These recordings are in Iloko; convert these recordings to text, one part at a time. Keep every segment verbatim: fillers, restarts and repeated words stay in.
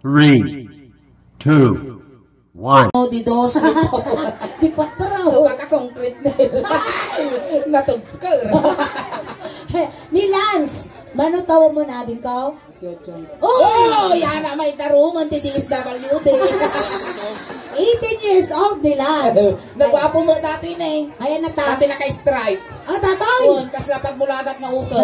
Three, two, one. Oh, di dos, di to. Di kwatro. Baka concrete na yun. Natugkar. Ni Lance, mano tawo mo na, din ko? Oh! Oh, yana may daruman ti D S W D. Eighteen years old ni Lance. Nagwapo mo dati na eh. Ayan na ta. Dati naka-stripe. Oh, tatoy! Yun, kasla pagmulagat nga uka.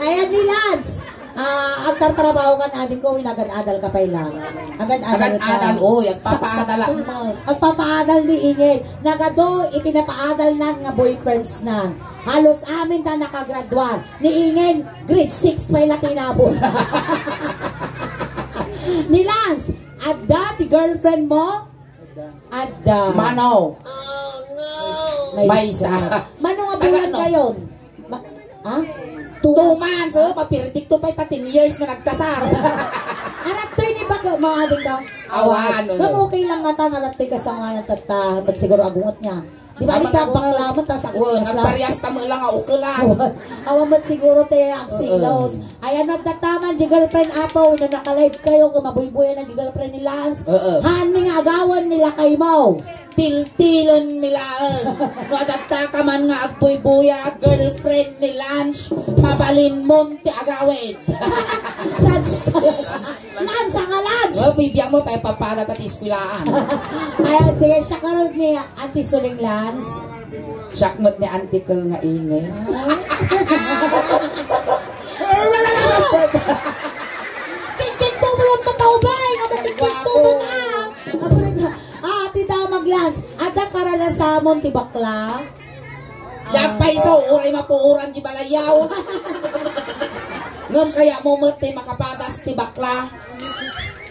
Ayan ni Lance. Ah, agtartrabaho ka na, ading ko, inagad-adal ka pa ila. Agad-adal ka. Agad-adal, oy, agpapaadal, ah. Saksak mo. Agpapaadal ni Inged. Nagadu, iti napaadal na nga boyfriends na. Halos amin ta nakagraduar. Ni Inged, grade six pa ila tinabon. Ni Lance, adda ti girlfriend mo? Adda. Mano? Maysa. Maysa. Mano nga bulan kayo? Ma-, ha? Two months. Two months, oh, mapirdik to pa'y ta ten years nga nagkasar. Anak to ini ba ka, mga ading ka? Awan, oh. Ma'am, okay lang nga ta, nga anak to'y kasangayan tatta, ba't siguro agungot niya? Di ba, di ka bakla mo, tas agungot ka sa. Nagparehas ta mo lang, ah, okay lang. Awan mo't siguro, te, agsilos. Oo. Ay, ano, tataman, di girlfriend, apo, ino nakalive kayo, kung mabuybuyan na di girlfriend ni Lance. Oo. Haan mi nga agawan ni lakay mo. Tiltilen mi laeng. No, adatta ka man nga agbuybuya, girlfriend ni Lance, mabalin mon ti agawid. Lance. Lance, ang Lance. Oh, bibiang mo, pa'y papada ta ti eskwelahan. Ayan, sige, siya karod ni Auntie Suling Lance. Siak met ni Auntie Kel nga ingay. Kinkinto mo lang mataubay! Aba, kinkinto mo na! Aba, nag-, ah, ti damag, Lance, adda karanasamon ti bakla? Yagpayso, uray mapuoran ti balayaw. Ngem kaya mo met ti makapadas ti bakla.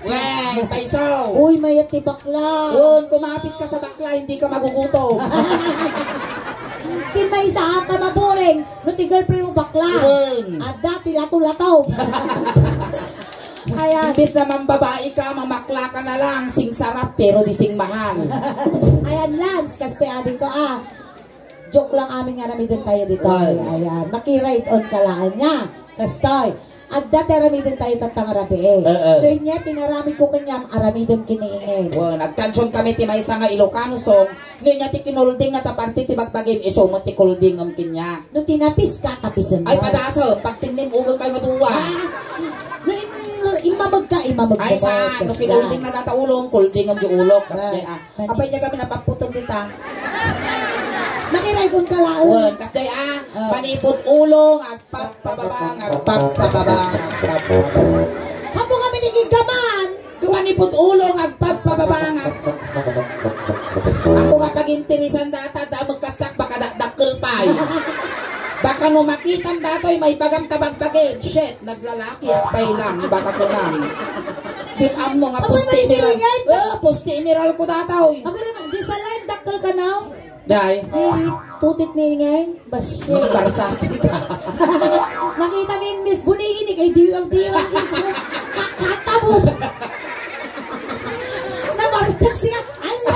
Wen, payso. Uy, mayat ti bakla. Wen, kumapit ka sa bakla, hindi ka magugutom. Kin maysa ka maburing, no ti girlfriend mo bakla. Wen. Adda ti lato-lato. Ayan. Imbis na mambabae ka, mamakla ka na lang, singsarap, pero di singmahal. Ayan, Lance, kastoy ading ko, ah. Joke lang amin nga aramiden tayo dito. Ay. Ayan. Makiride on ka laeng niya. Kastoy. Adda ti aramiden tayo tatta nga rabii. Eh, eh. Kanya, tinaramid ko kanyam, aramiden kiniingin. Well, nagkansion kami ti maysa nga Ilocano song. Ngayon niya ti kinulding nga tapante ti bagbagim, iso mo ti kulding ng kanya. No tinapis ka, tapisen mo. Ay, padasa, pagtingnim, ugal kayo nga duwa. Ah, no, in-, imamag ka, imamag ka. Ay, saan? No kinulding na data ulong, kulding ang di ulok. Kas, ah. Apay niya kami napaputol dita. Makiride on ka laeng. Wen, kasjay, ah, ah. Manipud ulo nga agpapababa, nga agpapababa, nga agpapababa. Hapo kami ni Gigaman. Manipud ulo nga agpapababa, nga agpapababa. Ako nga pag-interesan data, damag kastak, baka dakdakkel pay. Baka no makitam datoy, may bagam tabagbagin. Shit, naglalaki, agpay lang, baka kunam. Di ammo nga. Abay, pusti may miral. Singit. Oh, pusti miral ko datoy. Aba naman, di sa live, dakkel ka na. Day. Di, tutit ni ngayon, basya. Barsakin ka. Nakita mo yung Miss Bonnie, ini kay D R D R, Miss Bonnie. Kakatabo. Nabartak siya. Ala!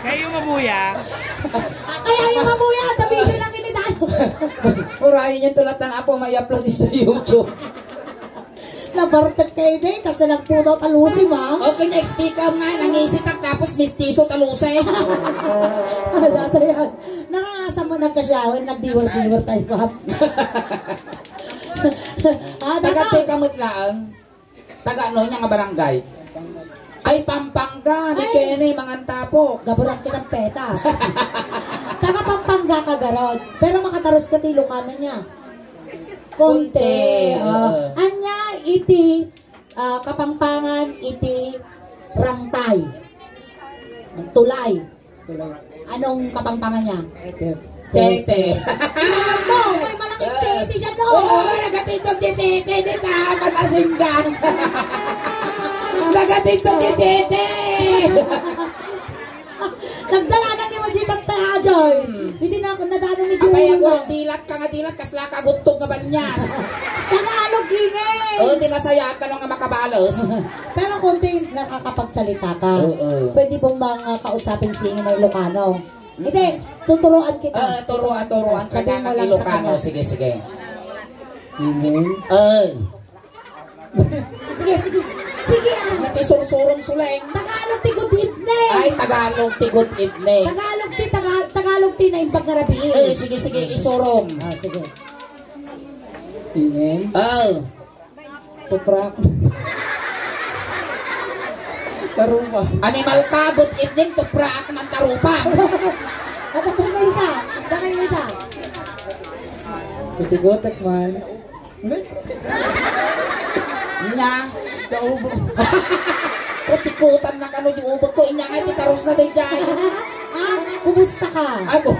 Kayo mabuya. Kaya yung mabuya, tabi siya ng initan. Urahin yung tulatan apo, may upload sa YouTube. Nabartek kayo, day, kasi nagputo talusi, ma. Okay, next pick up nga, nangisitak, tapos mistiso talusi. Ala, tayo yan. Naranasan mo nagkasyawan, nagdiwar-diwar tayo, ma'am. Ah, taga dapat. Teka, kamot laang. Taga ano niya nga barangay? Ay, Pampanga, di. Ay. Kene, mangan tapok. Gaburak kitang peta. Taga Pampanga ka, garod. Pero makataros ka ti Ilocano niya. Konti. Konti, ah, oo. Anya iti, ah, Kapampangan iti rangtay. Tulay. Tulay. Anong Kapampangan niya? Tete. Tete. Alam mo, may malaking tete siya doon. Oo, nagatito ti tete, di ta, panasinggan. Nagatito ti tete. Nagdalanan ni Wajitang Tayajoy. Hmm. Hindi na ako nadano ni Julie. Apay, ako, dilat ka nga dilat, kasla ka guttog nga banyas. Tagalog, ingay. Oo, di nasayatan nga makabalos. Pero konti nakakapagsalita ka. Oo. Pwede pong mga kausapin singin na Ilocano. Mm. Hindi, tuturuan kita. Ah, turuan, turuan ka. Sabihin mo lang sa Ilocano. Sige, sige. Amen. Eh. Sige, sige. Sige, ah. Nati sursuron, Suleng. Tagalog ti good evening. Ay, Tagalog ti good evening. Tagalog ti Tagal-, Tagalog ti naimbag nga rabii. Eh, sige, sige, isurom. Ah, sige. Amen. Oh. Tuprak. Tarupa. Animal ka, good evening, tuprak man tarupa. At ang isa, baka yung isa. Gutik-gutik man. Nya. Naubo. Kutikutan na kano yung ubag ko, inya nga iti tarus na dayjay. Ah, kumusta ka? Ay, ku-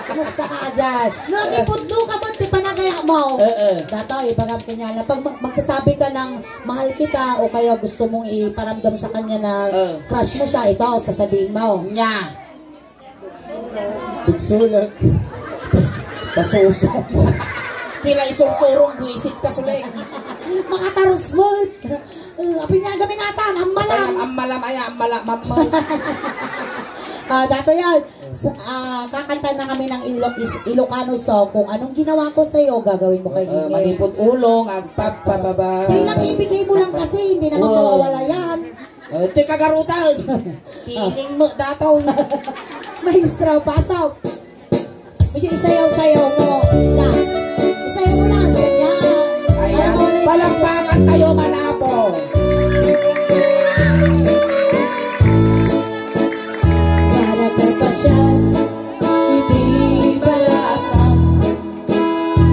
Kumusta ka dyan? No, ipudno ka mo, ti panagaya mo. Eh, eh. Dato, ibagam kanya na pag mag- magsasabi ka ng mahal kita o kaya gusto mong iparamdam sa kanya na Eh. crush mo siya, ito, sasabihin mo. Nya. Tugsulat. Kasuso. Tila isursurong buwisit ka, Suleng. Makatarusmot. Uh, apin niya gaminatan, ammalam. Ammalam, ay, ammalam, ammalam. Ah, dato yan. Sa, ah, kakanta na kami ng Ilok-, is-, Ilocano song, kung anong ginawa ko sa'yo, gagawin mo kay Eh, Ingrid. Manipot ulong, agpapababa. Sige lang, ibigay mo lang kasi, hindi naman Wow. mawawala yan. Eh, ito'y kagarutan. Feeling mo, datoy. Maestro, pasok. Medyo isayaw-sayaw mo, Lance. Isayaw mo, Lance, ganyan. Ayan. Palakpakan tayo, manapo. Para kapasyal, iti balasan.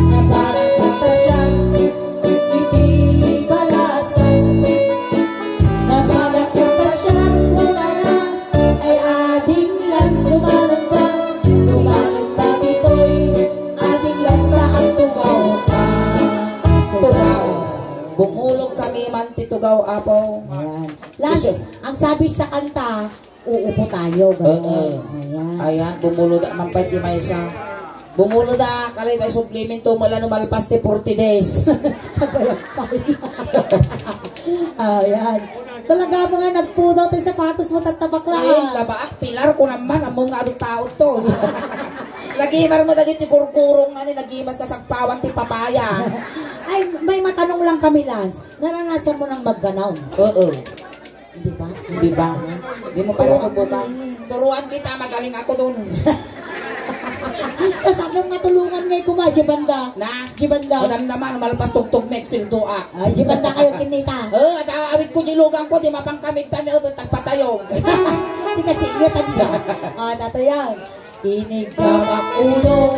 Naparan ta siya iti balasan. Naparan ta siya kunana, ay ading Lance, tumanong ka, tumanong ka ditoy, ading Lance, ta agtugaw ka. Tugaw. Bumulog kami man ti tugaw, Apo. Ayan. Lance, Isu- ang sabi sa kanta, Uupo tayo, ganun. Oo. Ayan. Ayan, bumulo da man pay ti maysa. Bumulo da, kali tayo suplemento, mula no malpas ti forty days. Kabalak pa. Ayan. Talaga mo nga nagpudaw ti sapatos mo, tatta bakla. Ay, labaak, pilar ko naman, ammo nga adong tao to. Nagimar mo dagiti gurgurong na ni, nagimas ka sagpawan ti papaya. Ay, may matanong lang kami, Lance. Naranasan mo nang magganaw? Oo. Di ba? Di ba? Di mo para Turuan subukan. Kami. Turuan kita, magaling ako dun. Kasano nga tulungan ngay kuma, di banda? Na? Di banda. Madam naman, malpas tugtog, next field to, ah. Ay, di banda kayo kinita. Oh, at awit ko, dilugan ko, di mapangkamit tani, oh, tagpatayog. Di kasi, iya tanda. Ah, nato yan. Inigdamak ulo.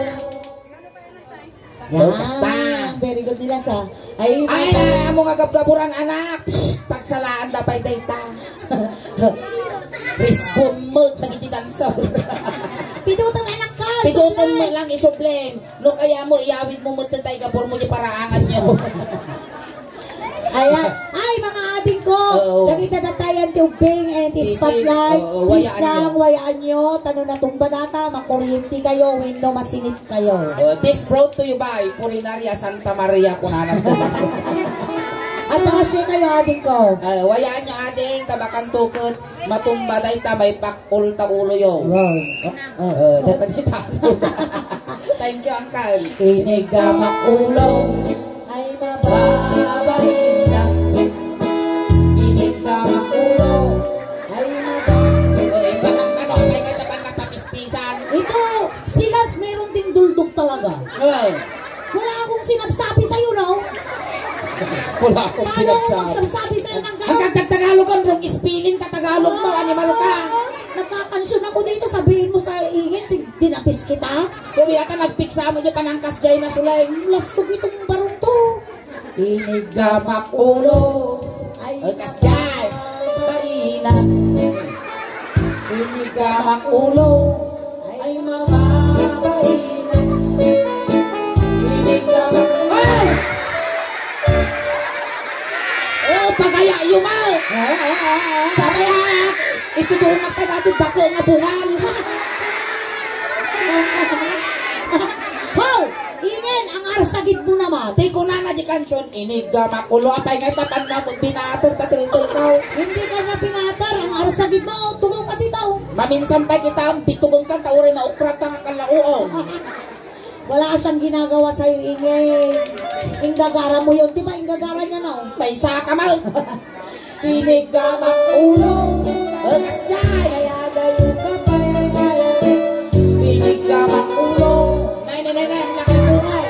Yan. Oh, basta. Very good nila sa. Ay, Ay, ay, amo nga gabgaburan, anak. Psst, pagsalaan da pay dayta. Respond mo, dagiti dancer. Pidutong anak ka, Pidutong mo sublime. Lang isublime. No kaya mo, iyawid mo mo tay gabur mo di paraangan nyo. Ayan. Ay, mga ading ko, Oo. Dagiti datayan ti ubbing and ti Easy. Spotlight. Oo, Please wayaan lang, nyo. Wayaan nyo. Tano natumba data, makuryente kayo, wenno masinit kayo. Uh, this brought to you by Purinaria Santa Maria, kunanan ko. Ay, pakasya kayo, ading ko. Uh, wayaan nyo, ading, tabakan tukod. Matumba dayta, may pakul ta ulo yo. Wow. Oh. Uh, data dita. Thank you, Uncle. Inigdamak ulo. Ay, mababaina. Inigdamak ulo. Ay, maba- Oy, bagang ka, no? May kanta pa nagpapispisan. Ito, si Lance meron ding duldog talaga. Oh. Wala akong sinabsabi sa'yo, no? Wala akong Paano ako sinabsabi. Magsabsabi sa'yo ng ganun? Hanggang tagtagalog ka, wrong spelling, tatagalog mo, animal ka. Ah, nagkakansyon ako dito, sabihin mo sa ingin, di, dinapis kita? Kung yata nagpiksa mo dyan, panangkas dyan na sulay. Lastog itong barong to. Inigdamak ulo. Ay, Ay, kasjay. Baina. Inigdamak ulo. Ay, mababaina. Inigdamak. Ay! Oh, pagaya, yuma! Ah, ah, ah, ah. Sabay, ah, itutuhon na pa natin bako nga bungal. Hoy! Ingen, ang arsagid mo naman. Ti kunana di kansion, inigdamak ulo, apay nga tapan na binatur ta tiltil ka. Hindi ka niya pinatar, ang arsagid mo, tugaw ka dito. Maminsan pa'y kita ang bitugon ka, tauray maukrag ka nga kalauaw. Wala siyang ginagawa sa'yo, Inging. Inggagara mo yun. Di ba inggagara niya, no? May saka mo. Iniggamak ulo. Eh, kasjay. Kaya dayo ka pa, eh, kaya. Iniggamak ulo. Nay, nay, nay, nay, lakay mo, nay.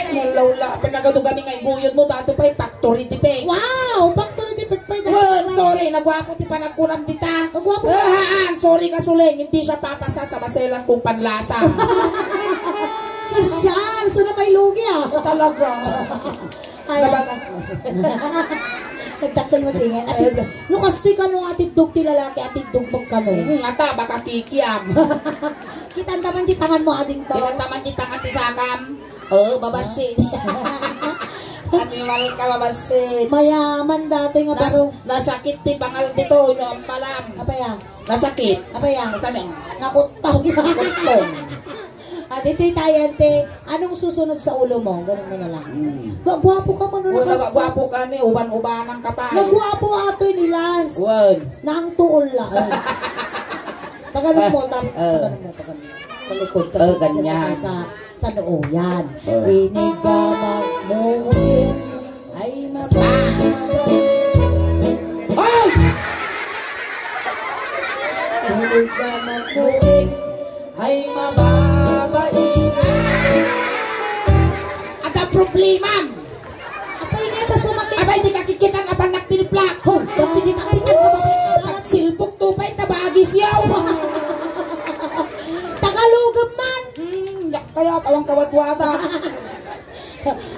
Nalawla, pinagado kami nga iguyod mo, dato pay factory defect. Wow! Factory defect pay. Well, sorry, nagwapo ti panagkuram dita. Nagwapo. Ah, sorry ka, Suling, hindi siya papasa sa maselan kong panlasa. Sosyal, sino kay lugi, ah? Talaga. Ay, nabakas. Nagtakton mo tingin. Ati, no kastoy kano atiddog ti lalaki, atiddog mo kano. Hmm, ata, baka kikiam. Kitan taman ti tangan mo, ading to. Kitan taman ti tangan ti sakam. Oh, babasit. Animal ka, babasit. Mayaman datoy nga baro. Nasakit ti pangal dito, no, ang palam. Apa ya? Nasakit. Apa ya? Saan yung Nakutong. Nakutong. Ah, dito'y tayo, ante. Anong susunod sa ulo mo? Ganun mo na lang. Hmm. Gagwapo ka, Manolo Wala, Castro. Gagwapo ka ni, uban-ubanang ka pa. Gagwapo atoy ni Lance. Wan. Nang tuol lang. Tagalog mo, tam, Ah. tagalog mo, tagalog mo. Talikod ka Oh, sa, ganyan. sa, sa noo, yan. Oh. Inigamak mo, ay mababa. Ay! Inigamak mo, ay mababa. Ada problema. Apay nga ta sumakit. Abay, di ka kikitan, apan nagtiniplak. Hoy, dati di kapitan ka ba? Pagsilpok to pa'y tabagis yaw. Tagalogem man. Hmm, yak kaya tawang kawatwata.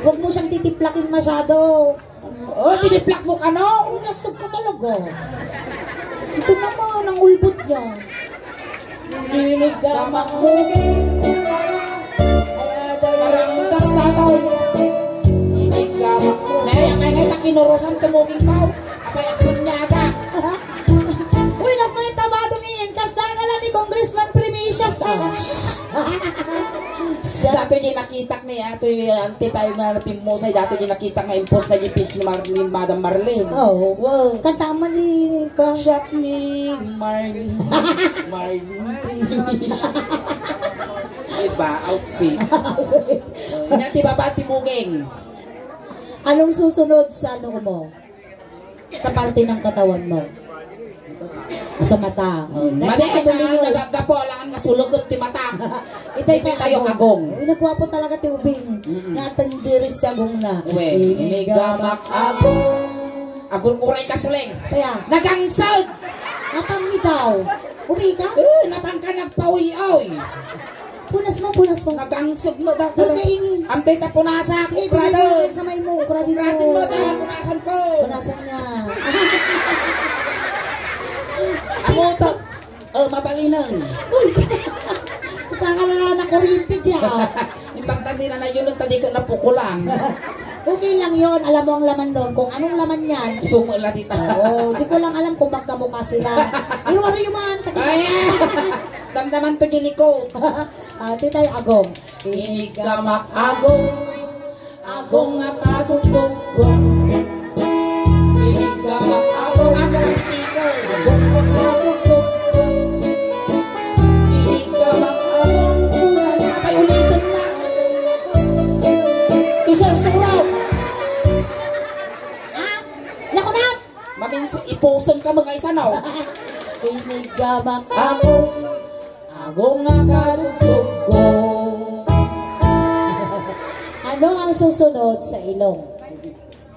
Huwag mo siyang titiplakin masyado. Oh, tiniplak mo kano? Nasog ka talaga. Ito naman ang ulbot niya. Inigamak mo. Parang gas tatay. Inigamak mo. Nay, ang kaya kita kinurusan tumuging ka. Apay, akun niya ka. Uy, nagmay tabado ngayon. Kasagalan ni Congressman Primicius, ah. Siya. Dato di nakitak ni ato, eh, ante tayo nga napimmusay. Dato di nakitak nga impos na di pitch ni Marlene, Madam Marlene. Oh. Wow. Kanta man ni ka. Shot ni Marlene. Marlene Primicius. Diba? Outfit. Oh, nya ti baba ti muging. Anong susunod sa ano mo? Sa parte ng katawan mo. Sa mata. Oh. Madi, Nasa ah, dulo. Nagagapo, alangan nga sulog ti mata. Ito yung Ito tayo agong. Agong. Uy, nagwapo talaga ti ubing. Mm-mm. Natandiris ti agong na. Uwe, inigamak agong. Agong uray ka, Suling. Kaya? Nagangsag! Napang itaw. Ubi ka? Eh, napang ka nagpawi-awi. Punas mo, punas mo. Nagangsag mo, da, da, Huwag da. kaingin. Antay ta punasak, Sige, brother. bigyan mo ang kamay mo, ukradin mo. Ukradin mo, da, punasan ko. Punasan niya. Amo to. Oh, mabalinan. Uy! Saan ka na nakuryente dyan? Imbag tandi na na yun, nagtadi ka napukulan. Okay lang yun. Alam mo ang laman nun. Kung anong laman yan. Isumo la dita. Oo, di ko lang alam kung magkamukha sila. Pero ano yung mga Ay, ah! Damdaman to di likod. Ah, di tayo agong. Inigamak agong, agong nga katutugko. Inigamak agong, agong nga katutugko. Inigamak agong, ay, ulitin na. Isa, suraw. Ah, naku na. Maminsan, ipuson ka mga isa, no? Inigamak agong, agong nga katutugko. Ano ang susunod sa ilong?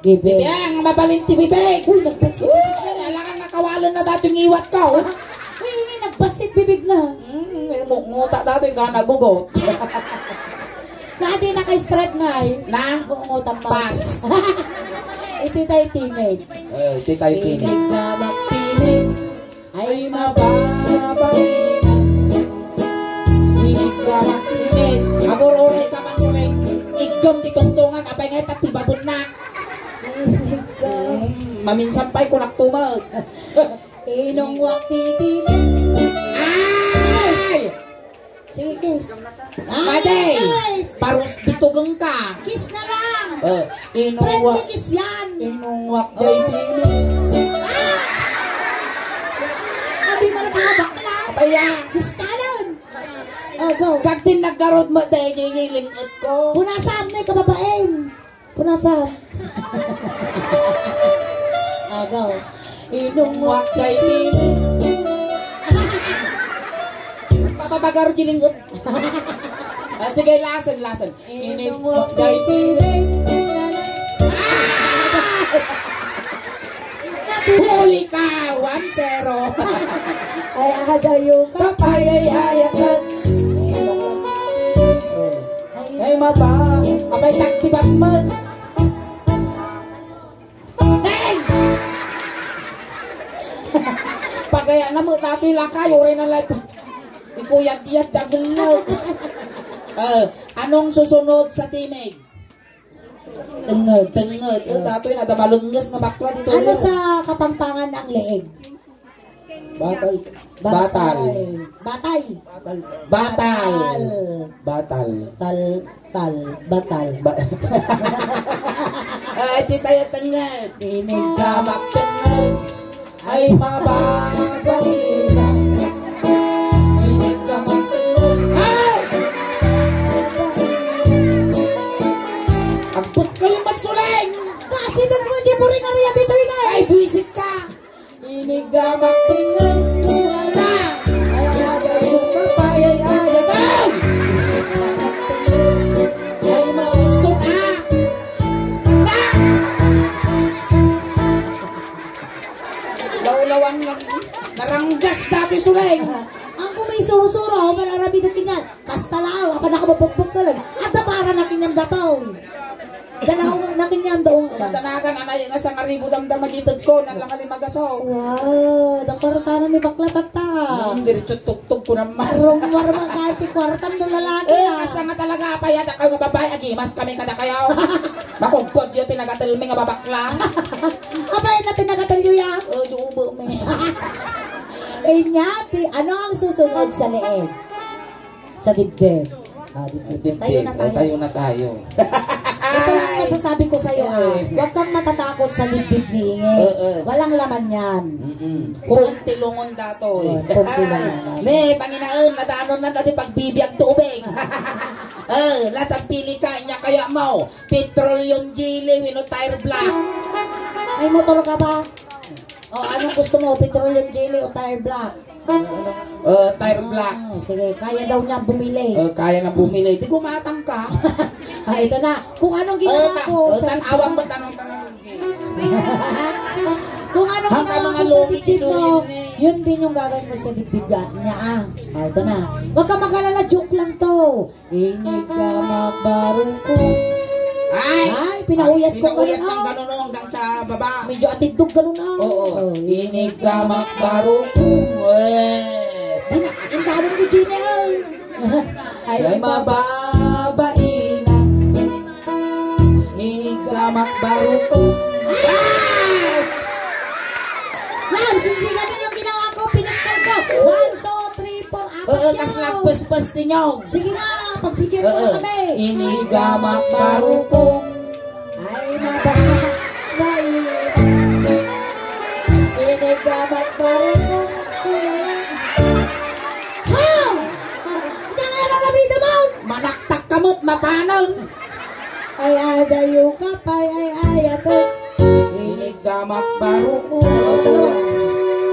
Bibig. Bibig, ang mabalin ti bibig. Uy, nagpasit. Uy, alangan nga kawalen na dati yung iwat ko. Uy, ini nagpasit bibig na. Mm, may mu-, nguta dati yung gana gugot. Dati naka-stripe na eh. Na? Bungutan pa. Pass. Iti tayo tinig. Eh, iti tayo tinig. Tinig na magtinig. Ay, mababainan. Inig ka makinig. Agur-uray ka man ulit. Igdom ti tungtungan, apay nga itat ti babon na. Inig ka. Mm, maminsan pa'y kunak tumag. Inong wak titinig. Ay! Sige, kiss. Ay, Pade! Nice! Parus bitugeng ka. Kiss na lang. Oh, inong Friendly wak. Kiss yan. Inong wak, jay pili. Ah! Abi, malaki nga bakla. Apay, Gustalan. Oh, go. Kagtin naggarod mo, dahil yung lingot ko. Punasam na yung kababaen. Punasam. Ah, go. Inong wakay din. Papabagar di lingot. Ah, sige, lason, lason. Inong wakay din. Huli ka! One zero! Ay, adayo ka. Kapayay-ayatan. Ay, maba. Apay, tagtibak mo. Nay! Pagaya na mo, datoy lakay, uri na life. Ikuyat-iyat, dagulog. Eh, anong susunod sa timig? Tengnged. Tengnged. Eh, datoy na, da malungnges nga bakla dito. Ano sa Kapampangan ang leeg? Batal. Batal. Batal. Batal. Batal. Batal. Tal, tal, batal. Ba- Ay, di tayo tengnged. Inigkamak tengnged. Ay, mababaina. Inigkamak tengnged. Ay! Agput ka yung magsuling! Kasi nagmandi mo rin ang riyan dito, inay! Ay, buwisit ka! Inigkamak tengnged ko na. Ay, adayo ka, payay-ayat. Ay! Ay, magusto na. Na! Lawlawan lang. Naranggas dati, Suleng. Ang kumay suro-suro, manarami na kinyan. Kasta lang, apan ako mapagpagkalan. At para na kinyam dataw. Danaw na kinyam daw. Matanagan, anay nga sangaribo damdam magited ko, nan lang alimagaso. Wow, da kwartanan ni bakla tatta. Hmm, diretso tuktok ko naman. Rumwar mo kahit ti kwartam no lalaki, Eh, ah. Kasta nga talaga, apay, ada kayo nga babae, agimas kami kada kayo. Makugkod yun, tinagatel mi nga babakla. Apay na tinagatel yun, ya? Oh, yung ubo mo. Eh, niya, ti, ano ang susunod sa leeg? Sa dibdib. Ah, dibdib. Dibdib. Tayo na O, tayo. Tayo na tayo. Ito lang masasabi ko sa'yo, ha. Eh. Huwag kang matatakot sa dibdib ni Inge. Eh, eh. Walang laman yan. Mm-mm. Kung tilungon dato, eh. Oh, kung tilungon. Ne, Panginaon, nadanon na dati pagbibiag tubig. Eh, lasag pili ka, inya kaya mo. Petroleum jelly, wenno tire black. May motor ka ba? O, anong gusto mo? Petroleum jelly o tire black? Eh, tire black. Ah, sige, kaya daw niya bumili. Eh, kaya na bumili. Di gumatang ka. Ah, ito na. Kung anong ginawa Eh, ta-, ko eh, sa tan-awang ba tanong ka nga, Rugi? Kung anong Hanggang ginawa mga ko sa logi dibdib mo, tinuloy ni. Yun din yung gagawin mo sa dibdib niya, ah. Ah, ito na. Huwag ka mag-alala, joke lang to. Inigkamak barukong. Ay! Ay, pinauyas ko Pinauyas ganun, ng oh. Ganun, oh, hanggang sa baba. Medyo atidog ganun, ah. Oo. Oh, Inigkamak barukong. Eh. Di na, ang daming ko, Gina, eh. Ay, Ay, mababaina. Inigkamak barukong. Ah! Yan, sisigatin yung ginawa ko, pinagkal ko. One, two, three, four, apat Oo, yan. Tas nagpuspas tinyo. Sige na, pagbigyan mo Oo. Na kami. Inigkamak barukong. Ay, mabait. Inigkamak barukong. Ha? Hindi nga na nabida mo. Manaktak ka mo't mapanon. Ay, adayo ka, pay, ay, ay, ato. Inigkamak barukong.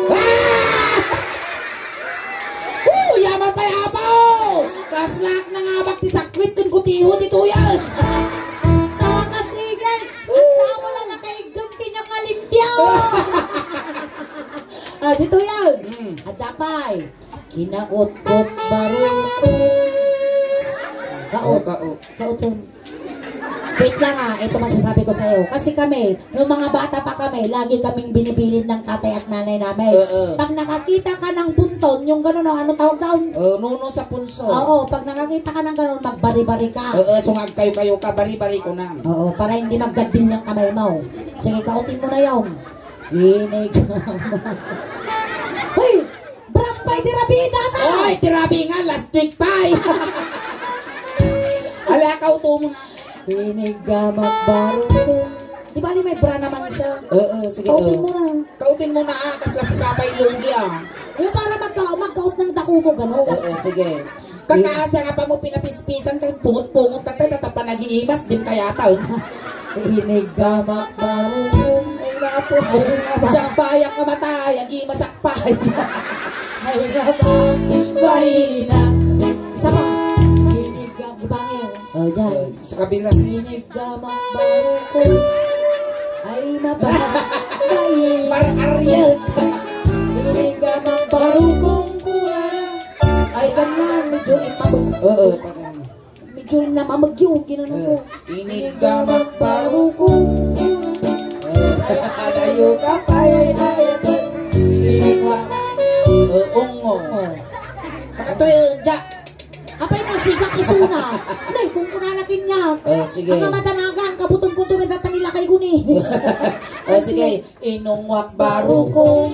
Ah! Oh, yaman pay, apo! Kaslak na nga bak ti saklit ken kutiho ti tuyan. Sa wakas, Igay, ang tao wala na kaiggam kanya nga limpyo. Ah, dito yan. Mm. Adda pay. Kinautkot barukong. Kaot. Kaot. Kaoton. Wait lang ah, ito masasabi ko sa'yo. Kasi kami, nung mga bata pa kami, lagi kaming binibilin ng tatay at nanay namin. Oo. Pag nakakita ka ng bunton, yung gano'n, oh, ano tawag doon? Oh, nuno sa punso. Oo, pag nakakita ka ng gano'n, magbari-bari ka. Oo, so nga kayo-kayo ka, bari-bari ko na. Oo, para hindi maggadil yung kamay mo. Sige, kautin mo na yun. Inig. Hoy! Bra pay ti rabi data! Oy, ti rabi nga, last week pay! Ala, kauto mo na. Inigkamak barukong. Di ba, may bra naman siya? Oo, sige, Kautin oo. Mo na. Kautin mo na, ah, kas last ka pay lugi, ah. Yung para magka magkaot ng dako mo, gano? Oo, sige. Kakasa nga pa mo pinapispisan kay pungot-pungot ka tayo, tatapan nag-iimas, din kaya taon. Inigamak barukong. Ay, napo. Ay, napo. Siya bayak nga matay, agimasak pa. Ay, napo. Bahina. Isa pa. Inigamak bangin. Oh, dyan. Sa kabila. Inigamak barukong. Ay, napo. Bahina. Mar-aryag. Inigamak barukong. Ay, ganyan. Medyo ipabag. Oo, pag Medyo namamagyo, ginano ko. Eh, inigamak barukong. Eh, adayo ka pay ay ayat. Inigamak. Eh, ungo. Oh. Baka to yung ja. Apay na, sigak isuna. Nay, kung kunanakin niya. Oh, sige. Ang kamatanagan, kabutong-butong, may datanila kay guni. Oh, sige. Inungwak barukong.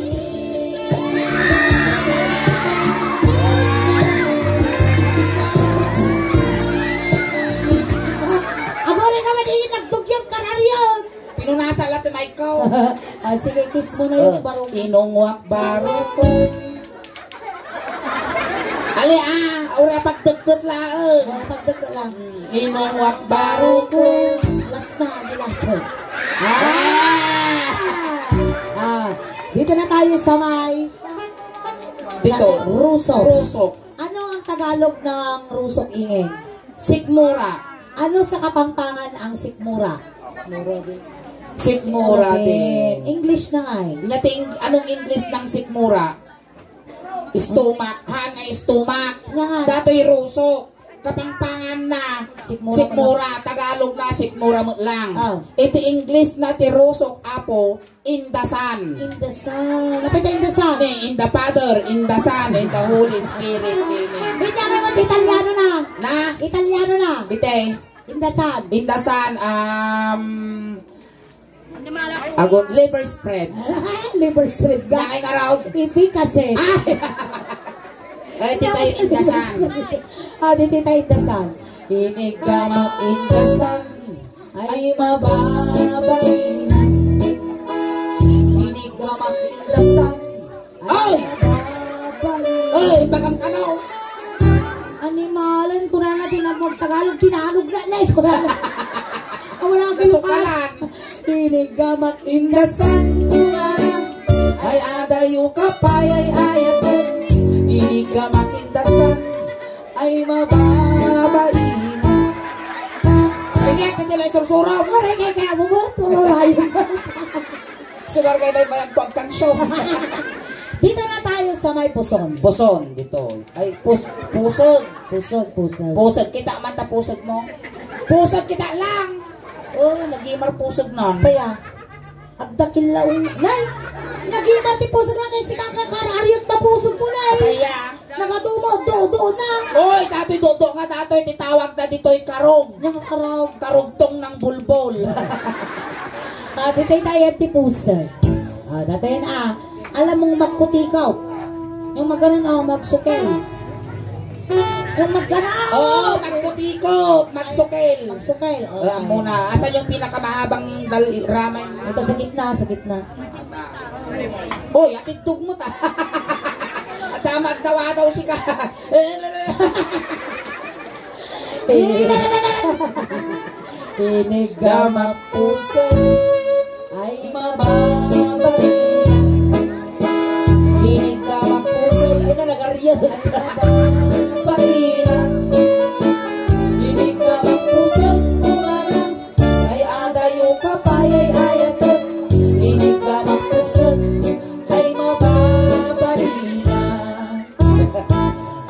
Agore ka man, eh, nagdugyot, karariyon. Pinunasa la ti mic ko. Ah, sige, kiss mo na yung barukong. Inungwak barukong. Ali, ah, ura pagdagkat laeng. Oh, pagdagkat lang. Inungwak barukong. Last na, di last. Ah! Ah, dito na tayo sa may Dito. Rusok. Rusok. Ano ang Tagalog ng rusok, Ingay? Sikmura. Ano sa Kapampangan ang sikmura? Sikmura din. English na nga eh. Nya ti Eng-, anong English ng sikmura? Stomach. Han nga stomach. Nga nga. Datoy rusok. Kapampangan na. Sikmura. Sikmura. Tagalog na, sikmura met lang. Oh. Iti English na ti rusok, apo, in the sun. In the sun. Napay ta in the sun? Ni, in the Father, in the Son, in the Holy Spirit. Amen. Wait lang, may Italiano na. Na? Italiano na. Bite. In the sun. In the sun, um, Ago, liver spread. Liver spread ka. Nakay nga raw. Efficacy. Ah! Eh, di tayo in the sun. Ah, di tayo in the sun. Inigamak in the sun. Ay, mababain. Inigamak in the sun. Ay! Ay, bagam kano? Animalan, kunana, tinamog Tagalog, tinalog na, nay, kunana. Ah, wala kang Nasukalan. Inigamak in the sun, kunana. Ay, adayo ka pay ay ayat. Inigamak in the sun. Ay, mababain. Ay, kaya ka nila sursuro. Waray kay kaya mo mo, turo layo. Sugar kay may mayagko ang kansyon. Dito na tayo sa may puson. Puson, dito. Ay, pus-, pusag. Pusag, pusag. Pusag, kita man ta pusag mo. Pusag, kita lang. Oh, nagimar pusag nan. Kaya, agdakil laung. Nay, nagimar ti pusag na kay si kaka karariot na pusag mo, nay. Kaya, Nagadumo, dodo na. Oy, datoy dodo nga, datoy ti tawag da ditoy karog. Nakakarog. Karugtong ng bulbol. Ah, ditoy tayo ti puso. Ah, datoy na. Alam mong magkutikot. Yung maganon, oh, magsukel. Yung maganon. Oo, magkutikot, magsukel. Magsukel, oh. Alam mo na, asan yung pinakamahabang dal-, ramay? Ito sa gitna, sa gitna. Oy, atidtog mo ta. At tama, agdawa daw si ka. Inigamak puso ay mababay. Inigamak puso ay na nagariyag. Paina. Inigamak puso, kumana. Ay adayo ka pay ay ayatek, inigamak puso, ay mababalina.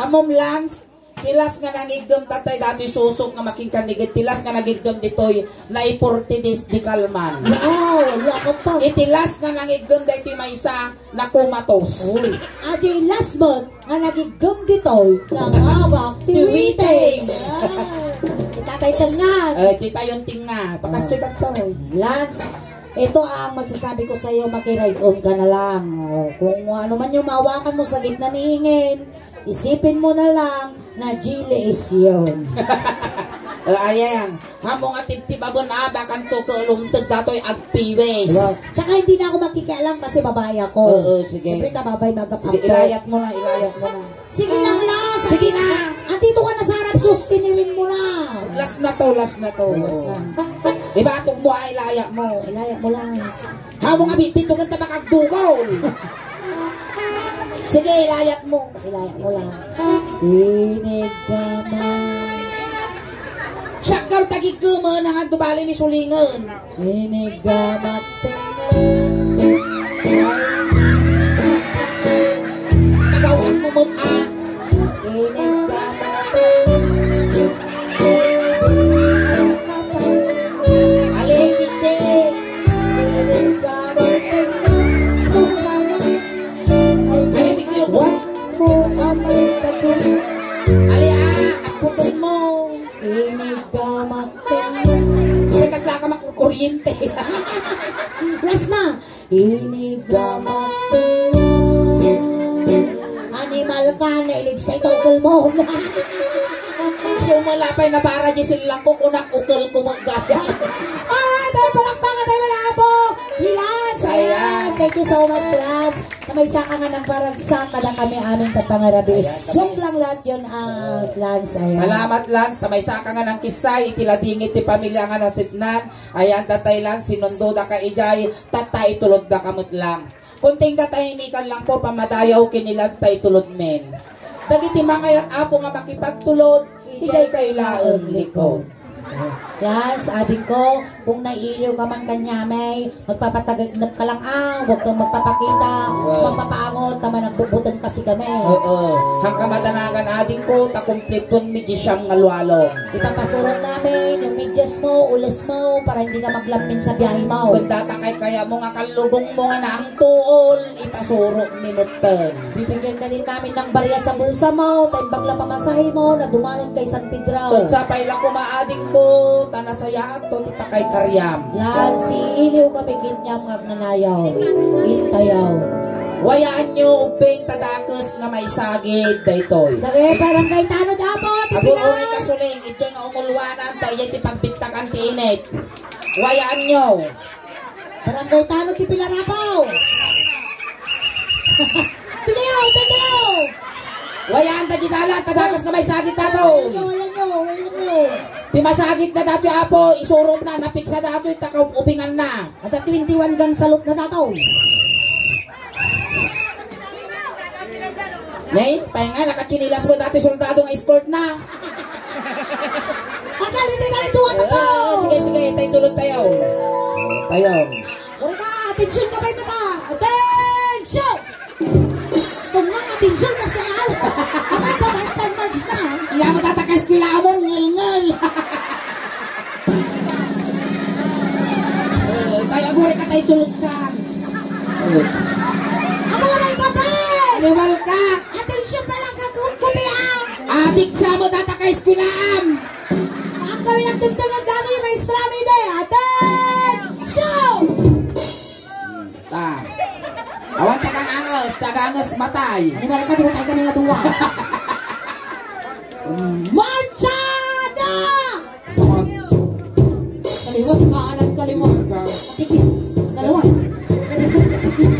Amom, Lance, ti las nga nangiggem tatay datoy susok nga makinkannigit, ti las nga nangiggem ditoy naiportidis di kalman. Wow, yakot pa. Iti las nga nangiggem daytoy maysa, nakumatos. Uy. Adi last month, nga nagiggem ditoy, nangabak ti witeng. Ti witeng. Ah, ti tatay tengnga. Eh, ti tayon tengnga. Pakastoy Ah. kadto. Lance, ito ang masasabi ko sa'yo, makiride-on ka na lang. Oh, kung ano man yung mahawakan mo sa gitna ni Ingin, isipin mo na lang na jealous yun. Eh, ayan. Amo nga tibtibaben a, bakanto ket lumteg datoy agpiwis. Diba? Tsaka hindi na ako makikialam kasi babae ako. Oo, sige. Siyempre, kababay, magap-, sige, ako. Ilayat mo na, ilayat mo na. Sige lang, Lance. Sige na. Andito ka na sa harap, sustinirin mo na. Last na to, last na to. Last na. Ibatog mo, ay, ilayat mo. Ilayat mo, Lance. Amo nga bibitugan ta makagdugol. Sige, ilayat mo. Ilayat mo lang. Inigama. Siakar tagigama na nga dubali ni Sulingen. Inigama. Pagawin mo mo, ah. Inigama. Alekite. Alimik yung What mo amay tapos? Ali, ah, aputon mo. Inigama. May kasla ka makukuryente. Lasma. Inigama. Animal ka, nailig sa ito, ukol mo. Sumala pa'y nabara, Giselle lang ko, kunak ukol ko magaya. Alright, ay palakpakan tayo, mga apo. Hi, Lance. Ayan. Ayan. Thank you so much, Lance. Namaysa ka nga nang paragsak, kada kami aming tatangarabi. Ayan, kami. Joke lang lahat yun, ah, Lance. Ayan. Salamat, Lance. Namaysa ka nga nang kisay, iti ladingit ti pamilya nga nasitnan. Ayan, tatay Lance, sinundo da ka ijay, tatay tulod da ka met lang. Kunting katahimikan lang po, pamadayaw ken ni Lance ta itulod men. Dagiti mangayat, Apo, nga makipagtulod, idiay kayo laeng likod. Lance, adingko, kung naiiliw ka man kaniamey, magpapatagipnep ka lang, ah, huwag kang magpapakita, Wow. magpapaangot, ta managbubuteng kasi kami. Oo. Hangka madanagan, adingko, ta kumpleton mi di siyam nga lualong. Ipapasurot namin yung medyas mo, ulos mo, para hindi ka maglampin sa biyahe mo. Kung data kay kaya mo nga kalugong mo nga naang tuol, ipasurot mi metten. Bibigyan ka din namin ng barya sa bulsa mo, ta imbag la pamasahe mo, na dumanon kay San Pedro. Kung sapay la kumaading ko, ta nasayaat to ti pakay karyam. Lan, si iliw kami kinyam nga agnanayaw. Intayaw. Wayaan nyo, ubbing tadakes nga maisagid daytoy. Dagay, barangay tano dapat, Aguroy ipinang. Kasuling, Idiay nga umulwanan, ta idiay ti pagbittakan ti init. Wayaan nyo. Barangay tano ti Pilarapaw. Tuloy, tuloy. Wayaan ta di dalan, tadakas nga maisagid dato. Wayaan nyo, wayaan nyo. Ti masagid na dato, Apo, isurot na, napiksa dato, itakaw ubingan na. Ada twenty-one gang salot na dato. Nay, painga, nakatsinilas mo dati soldado nga escort na. Magaliti ka rin, duwa na to. Oo, sige, sige, tayo tulog tayo. Tayo. Uri ka, atensyon ka ba yung mata? Atensyon! Kung mga atensyon ka siya, ano? Abay, ba, basta march na. Iya mo tatakas ko ilamon, ngel-ngel. Eh, tayo, aguri ka tayo tulog ka. Amoray ka, pre! Liwal ka! Atensyon pa lang ka, kung kupian! Adik sa mo, tata ka eskwelahan! Ang kami nagtugtog ang gagawin, maestra, may day! Atensyon! Ta. Awan tagang angas, tagangas matay. Animal ka, di ba tayo kami nga duwa? Marchada! Kaliwat, kanan, kaliwat. Tikit. Kaliwat. Kaliwat, katikit.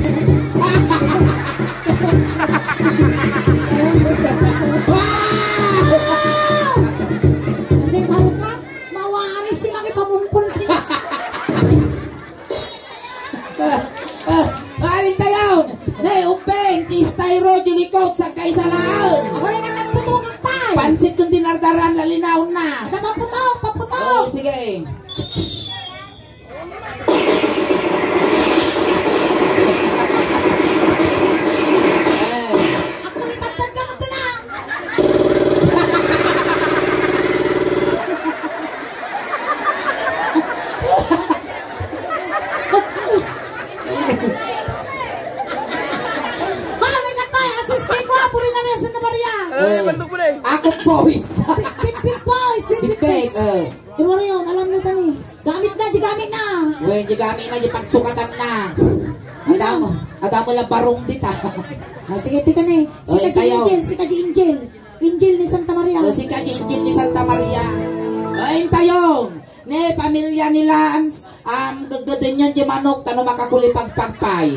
Wow! Hindi, mahal ka? Mawaris ti makipamumpon ka. Ah, ah, alin tayon? Ne, upen, ti styro, di likod, sagkay salaen. Ako rin ang nagputungak pa. Pansit kung dinardaran, lalinaon na. Sa paputok, paputok. Oh, sige. Eh. Ako ni tatad ka magdala. Ha, may katay, assist ko, ah, puri na rin, Santa Maria. Eh, ako, boys. Big, big, big, boys, big, big, big, boys. Eh. Pero ano yun? Alam na tani. Gamit na, di gamit na. Wen, di gamit na, di pagsukatan na. Ano? Adamo, adamo la barong dita. Ah, sige, tika na eh. Si Oy, Kaji kayo. Angel, si Kaji Angel. Angel ni Santa Maria. O, si Kaji Angel ni Santa Maria. Ay, intayon. Ne, pamilya ni Lance, um, gaggaden yan di manok, tano makakulipagpag pay.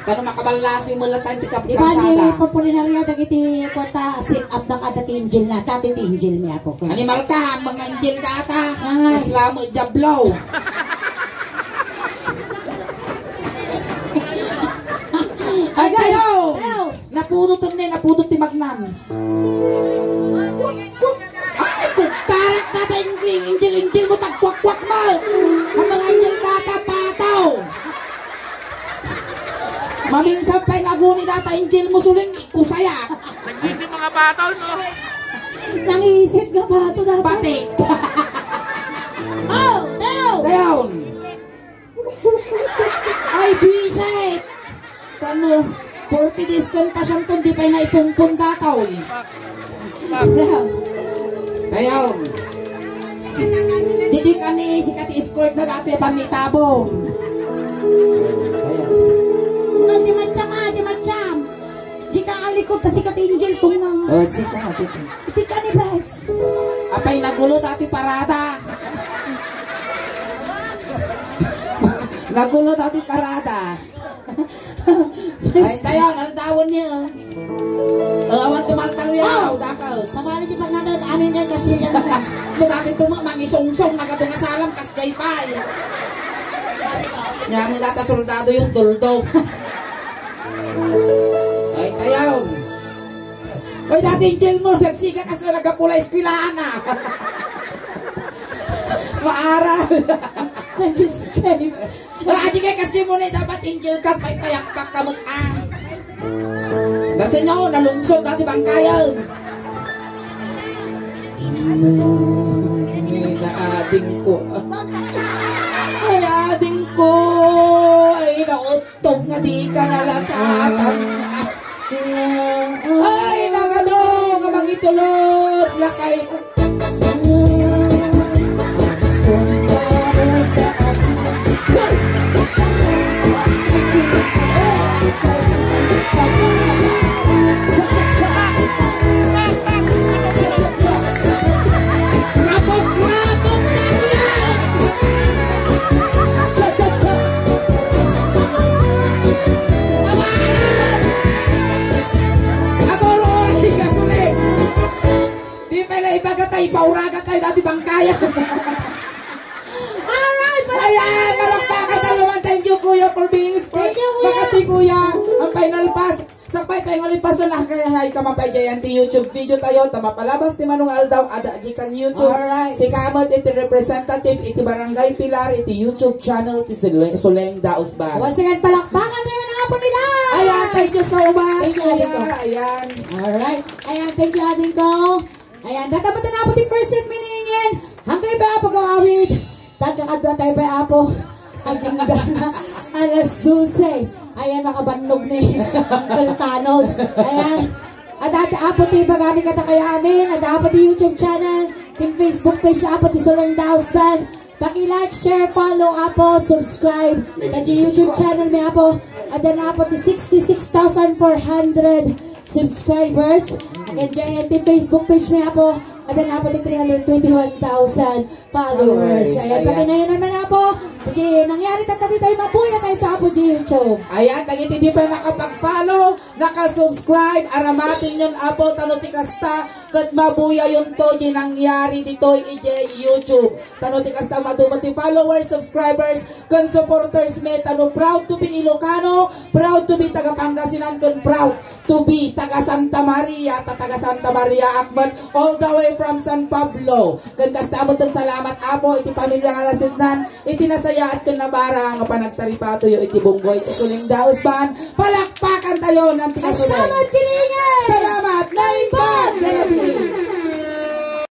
Tano makaballasoy mo latan ti kap-, Di ba, ni kalsada. Purpurinaria dagiti kuanta, set up na kada ti angel na, dati ti angel mi ako. Animal ka, mga angel data. Nga nga. Mas lamo, diablo. Ay, Ay, tayo! tayo! Napudot ne, napudot ti magnan. Ay, kugtarak data, angel, angel, angel mo, tagkwakkwak mo. Ang mga angel data, pataw. Maminsan pa yung aguni data, angel mo, suling, kusaya. Nag-isip mga pataw, no? Nangisit nga bato data. Batik. Oh, tayo! Down. Ay, bisit! Kano, forty days kon pasyam ton, di pay naipungpon dataw, eh. Ayaw. Didi kani, sikat escort na dati, pamitabon. Ayaw. Kal di macam, ah, di macam. Di ka alikod kasi ka ti Angel Tungang. Oh, di ka, di ka. Di ka ni Bes. Apay, nagulo dati parada. Nagulo dati parada. Ay, tayo, ang tawon niya, oh. Oh, awan tumaltaw yan. Oh, dakaw. Sabali di pagnagal, amin kay kasi yan. No, dati tuma, mangisungsong, nagatungasalam, kas gaypay. Nya, ang data soldado yung tuldog. Ay, tayaw. Oy, dati angel mo, nagsiga kas na nagapula eskwelahan, ah. Maaral. Nag-escape. Ah, di kay kasi mo na dapat angel ka, pay payakpak ka mo, ah. Basta nyo, nalungsod, dati bangkayan. Ni na ading ko. Ay, ading ko. Ay, naot. Tog nga di ka nalasatan. Ay, nagado nga mangitulod, lakay. Rabog-rabog na niya! Cha, cha, cha! Tawanan! Agoro, oras ka sulit! Di pala ibaga tayo, ipauraga tayo, dati bangkayan. Alright, palakpakan! Ayan, palakpakan tayo man. Thank you, Kuya, for being sport. Thank you, Kuya. Makati, Kuya, ang final pass. Sakbay tayo nga lipasan, nakakayahay ka man pay dyan ti YouTube video tayo, ta mapalabas ti Manong Aldaw, ada di kan YouTube. Alright. Sika met iti representative iti Barangay Pilar, iti YouTube channel ti Sule-, Suleng Daos Band. Once again, palakpakan tayo na po nila. Ayan, thank you so much, Thank you, Kuya. Ate ko. Ayan. Alright. Ayan, thank you, ading ko. Ayan, databutan na po ti first set, miningin. Hangkay pa po gawawid. Tagkakadwa tayo pa, Apo. Agingga na. Alas dose. Ayan, makabannog ni Uncle Tanod. Ayan. At, at Apo ti bagami kata kayo amin. At Apo ti YouTube channel. Ken Facebook page Apo ti Solenda House Band. Paki-like, share, follow, Apo, subscribe. Kadi YouTube channel mi, Apo. Adan, Apo, ti sixty-six thousand four hundred subscribers. Ken J N T Facebook page mi, Apo. Adan, Apo, ti three hundred twenty-one thousand followers. Followers, ayan, ayan. Pakinayon naman, Apo. Kadi nangyari tatta ditoy, mabuya tayo sa Apo G YouTube. Ayan, dagiti di pa nakapag-follow, naka-subscribe, aramaten yon, Apo, tano ti kasta, ket mabuyayonto di nangyari ditoy idiay YouTube. Tano ti kasta, maduma ti followers, subscribers, ken supporters mi, tano proud to be Ilocano, proud to be taga Pangasinan, ken proud to be taga Santa Maria, ta taga Santa Maria ak met, all the way from San Pablo. Ken kasta met, ken salamat, Apo, iti pamilya nga nasidnan, iti nasayaat ken nabara nga panagtaripatoyo iti bunggoy ti Suleng Daos Band. Palakpakan tayo ng tinasulit. Ay, salamat, kiringan! Salamat, Naimbag!